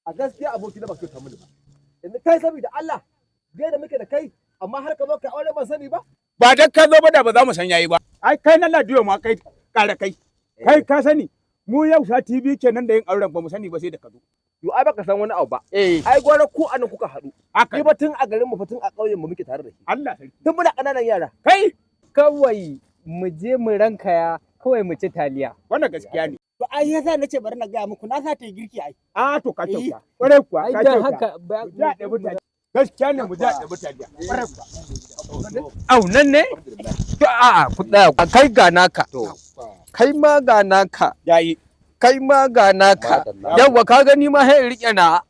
A gaskiya aboki na ba kyauta mini ba. Yanzu kai saboda Allah, biye da muke da kai, amma har ka zo ka aure ban sani ba. Ba dan ka zo ba da ba za mu san yayi ba. Ai kai na ladiyo ma kai kara kai. Kai ka sani mu yau sati biyu kenan da yin auren ba mu sani ba sai da ka zo. Yo ai baka san wani abu ba. Eh. Ai gwara ku anan kuka haɗu. Haka. Ni ba tun a garin mu fa tun a ƙauyen mu muke tare da shi. Allah sarki. Tun muna ƙananan yara. Kai Kawai mu je mu rankaya kawai mu ci taliya. Wannan gaskiya ne. To ai yasa nace bari na gaya muku na sa ta yi girki ai. A to ka kyauta. Kwarai kuwa Ai ka dan kyauta. haka Mu je a ɗebi taliya. Gaskiya ne mu je a ɗebi taliya. Kwarai kuwa. Au nan ne? To a'a ku tsaya kai ga naka. Kai ma ga naka. Yayi. Kai ma ga naka. Yawwa ka gani ma sai in rike na.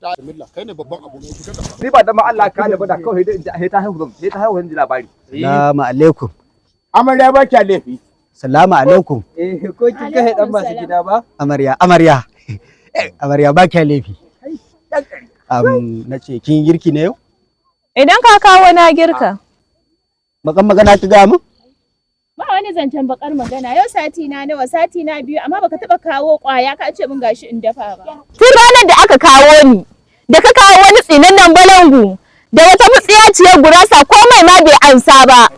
Kai ne babban abokin shi kada. Ni ba da ma Allah ka da ba da kawai dai in ji sai ta haihu zan sai ta haihu zan ji labari. Salamu alaikum. Amarya ba kya laifi. Salamu alaikum. Eh ko kin kai dan masu gida ba? Amarya, amarya. Amarya ba kya laifi. Na ce kin yi girki ne yau? Idan ka kawo na girka. Bakan magana ki ga mun? Ba wani zancen bakar magana yau sati na nawa sati na biyu amma baka taba kawo kwaya ka ce min gashi in dafa ba. Tun ranar da aka kawo ni, da ka kawo wani tsinannen balangu, da wata mutsiyaciyar gurasa ko mai ma bai ansa ba.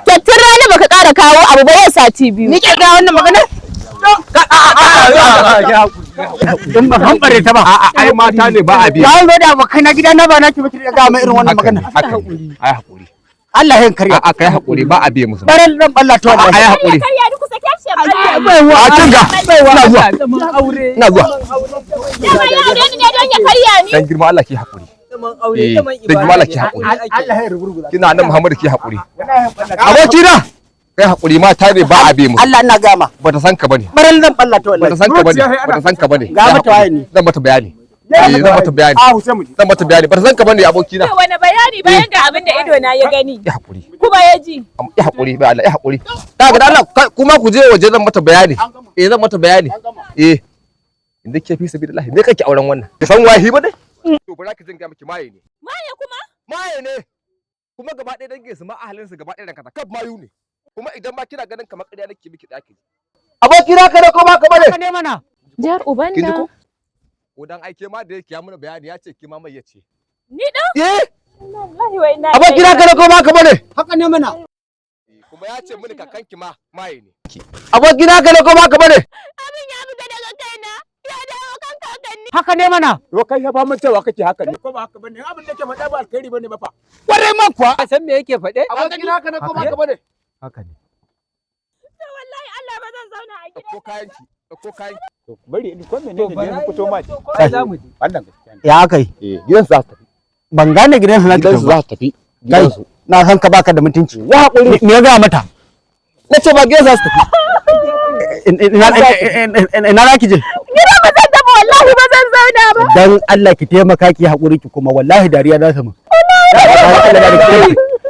To tun ranar baka ƙara kawo abu ba yau sati biyu. Ni ke ga wannan magana? In ba hambare ta ba. A'a ai mata ne ba a biya. Ya zo da abokai na gida na ba na ki ba ki ga mun irin wannan magana. Haka ne. Ai hakuri. Allah ya karya. A'a kai hakuri ba a biye musu. Baran dan Allah to A'a ai hakuri. Karya ni ku sake shi ya karya. A kinga. Ina zuwa. Zaman aure. Ina zuwa. Dama ya aure ni ne don ya karya ni. Dan girma Allah ki hakuri. Zaman aure Eh, zaman dan girma Allah ki hakuri. Allah ya rugurguza. Kina nan Muhammadu ki hakuri. Abokina. Kai hakuri mata ne ba a biye musu. Allah ina ga ma. Bata san ka bane. Baran dan Allah to Bata wallahi. san ka bane. Zuciya sai ana- Bata san ka bane. Ga mata waye ni. Zan mata bayani. Eh zan mata bayani. A Hussein mu je. Zan mata bayani. Bata san ka bane abokina. To wani bayani bayan ga abin da ido na ya gani Ya hakuri. kuma ya ji. Ya hakuri bai Allah ya hakuri. Kaga da Allah kuma ku je waje zan mata bayani. Eh zan mata bayani. Eh. Inda ke fi sabilillah me kake auren wannan? Ki san wahi ba dai? To bara ki jin ga miki maye ne. Maye kuma? Maye ne. Kuma gaba ɗaya dangin su ma ahalin su gaba ɗaya ranka kaf mayu ne. Kuma idan ma kina ganin kamar ƙarya nake miki ɗaki. Abokina ka ne ko ba ka bane? Haka ne mana. Jar uban Kin ji nan. ko? Ko dan aike ma da yake ya mana bayani ya ce ki ma mai yace. Ni ɗin? Eh, Wallahi wa inna abokina ka ne ko ba ka bane? Haka ne mana. Kuma ya ce mini kakanki ma maye ne. Abokina ka ne ko ba ka bane? Abin ya fita daga kaina ya dawo kan kakanni. Haka ne mana. To kai ya faman cewa kake haka ne. Ko ba haka bane abin da ke faɗa ba alkhairi bane ba fa. Kwarai ma kuwa. Ka san me yake faɗe? Abokina ka ne ko ba ka bane? Haka ne. To wallahi Allah ba zan zauna a gidan. Ɗauko kayanki, ɗauko kayanki. To bari in ko menene ne mu fito ma. Ai za mu je. Wannan gaskiya ne. Ya kai. Eh, gidansu za su tafi. Ban gane gidansu na Gidansu tafi ba. za su tafi. Kai, Gidansu. na san ka baka da mutunci. Ya haƙuri. Me ya ga mata? Na ce ba gidansu za su tafi. Ina za ki je? Gidan ba zan tafi wallahi ba zan zauna ba. Dan Allah ki taimaka ki haƙuri ki kuma wallahi dariya za ta mu.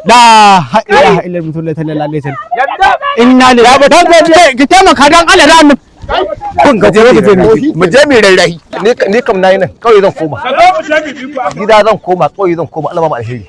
La ilaha illallah sallallahu alaihi wasallam. Yadda. Inna lillahi ki taimaka dan Allah da annabi. Kun ga je Mu je mu rarrahi. Ni kam nayi nan, kawai zan koma. Ka zo mu je mu bi ku. Gida zan koma, kawai zan koma. Allah ba mu alheri.